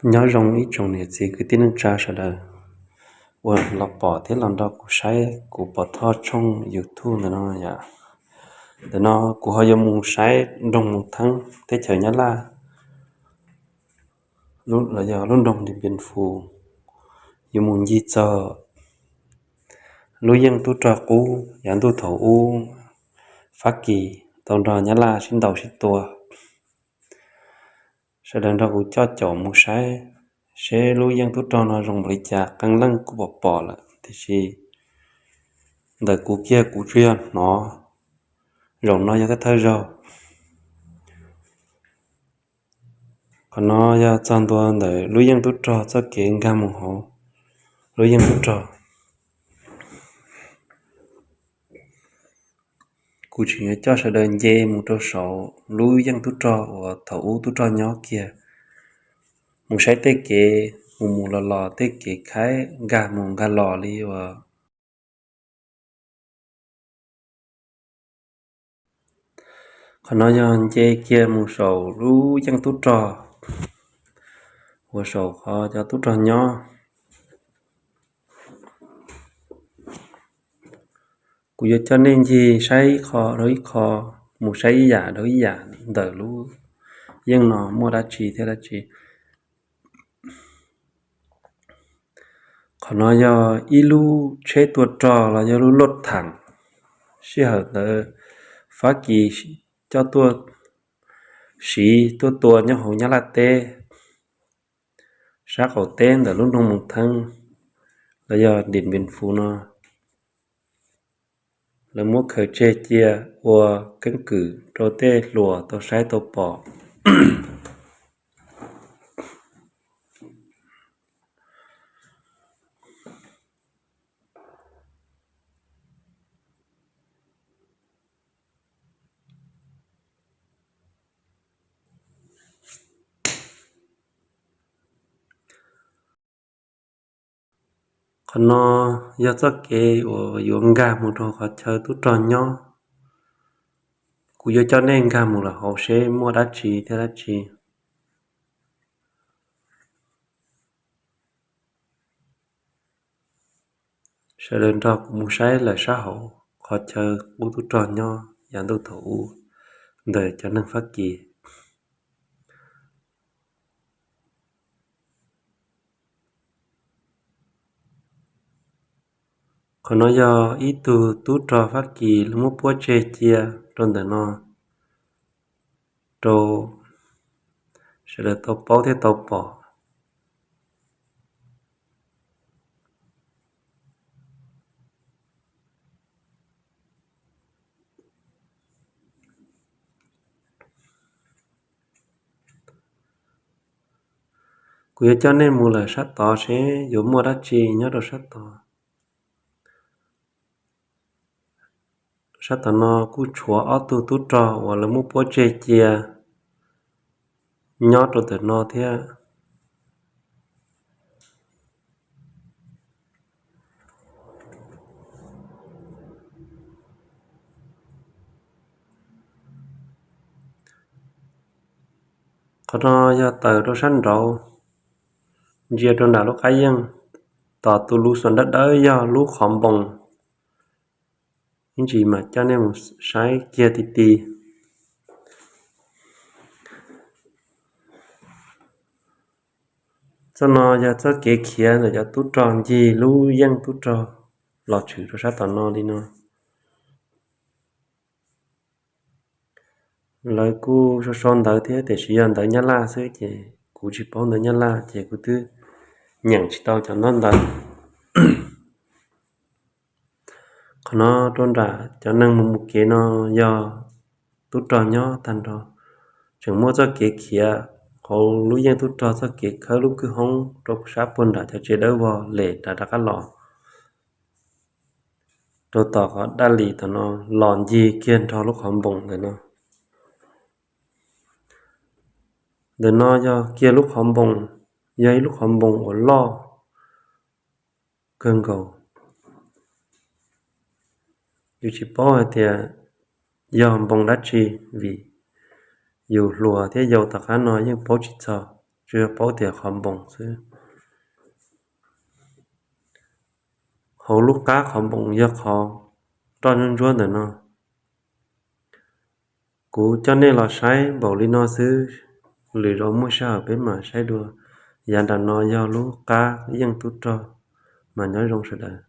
Nyob zoo ib tsoom niam txiv kwv tij neej tsa sawv daws uas los pom thiab los nrog kuv saib kuv Pov Thoj tshooj YouTube ntawm no yom. Ntawm no kuv ho yuav mus saib nroog Moos Theeb teb chaws Nyab Laj, los yog lub nroog Điện Biên Phủ, yuav mus ncig txog lub yeej tub rog qub yav ntuj thaum ub Fab Kis tau nrog Nyab Laj sib ntaus sib tua. Sawv daws nrog kuv coj caum mus saib seb lub yeej tub rog no zoo npaum li cas. Qee leej kuj pom pom lawm tiam sis ntawm kuv kiag kuv tsuas yog hnov, zaum no yog thawj thawj zaug. Qhov no yog txog ntua ntawm lub yeej tub rog txoj kev nkag mus hauv lub yeej tub rog. Kuv tseem yuav coj sawv daws nce mus rau saum lub yeej tub rog uas thaum ub tub rog nyob kiag, mus saib tej kev mus mus los los, tej kev khaib nkag mus nkag los li uas Qhov no yog nce kiag mus saum lub yeej tub rog uas saum qhov cov tub rog nyob. Kuv yuav coj nej ncig saib ib qho rau ib qho, mus saib ib yam rau ib yam ntawm lub yeej no muaj dab tsi thiab dab tsi. Qhov no yog ib lub tsheb tua rog los yog lub loj tham. Sij hawm ntawd Fab Kis coj tuaj siv tuaj tua nyob hauv Nyab Laj teb, sab qaum teb ntawm lub nroog Moos Theeb los yog Điện Biên Phủ no. Lawv muab khaws tseg cia ua keeb kwm rau tej hluas tau saib tau pom. Qhov no yog txoj kev uas yuav nkag mus rau qhov chaw tub rog nyob. Kuv yuav coj nej nkag mus lawm hauv seb muaj dab tsi thiab dab tsi. Sawv daws nrog kuv mus saib lawm sab hauv qhov chaw qub tub rog nyob yav ntuj thaum ub ntawm cov neeg Fab Kis. Qhov no yog ib tug tub rog Fab Kis lawv muab puab tseg cia rau ntawm no rau sawv daws tau paub thiab tau pom. Kuv yuav coj nej mus lawm sab tod seb yuav muaj dab tsi nyob rau sab tod. Sab tom no kuj tshuav ob tug tub rog uas lawv muab puab tseg cia nyob rau ntawm no thiab. Qhov no yog tawm rau sab nraud, ntsia rau nram lub qab yeej, tom tus lus xuas dawb dawb yog lub qhov npoos. Ib ntsis mam coj nej mus saib kiag ti ti. Txoj no yog txoj kev khiav ntawm cov tub rog ncig lub yeej tub rog los tshwm rau sab tom no li no. Lawv kuj sau sau ntawv thiab tiam sis yog ntawv Nyab Laj xwb ces kuv tsis paub ntawv Nyab Laj ces kuv twb nyeem tsis tau cov ntaub ntawv. Qhov no rau nram cov neeg mus mus kev no yog tub rog nyob tag nrho, tseem muaj txoj kev khiav hauv lub yeej tub rog, txoj kev khawb lub kwj hoob rau sab puag nram cov tsev dawb vog lem nram rov qab los rau tom qhov daj lis tom no los ncig kiag nrho lub qhov npoos ntawm no. Ntawm no yog kiag lub qhov npoos, yog ib lub qhov npoos uas loj kawg nkaus. Yus tsis paub hais tias yog npoos dab tsi vim yus hluas thiab yau tom qab no yeej paub tsis txog. tsuas yog paub tias qhov npoos xwb. Hauv lub qab qhov npoos yog qhov roj ntsuab ntsuab ntawm no. Kuv coj nej los saib npaum li no xwb, lwm zaus muaj sij hawm peb mam saib dua. Yav nram no yog lub qab yeej tub rog, mas nyob zoo sawv daws.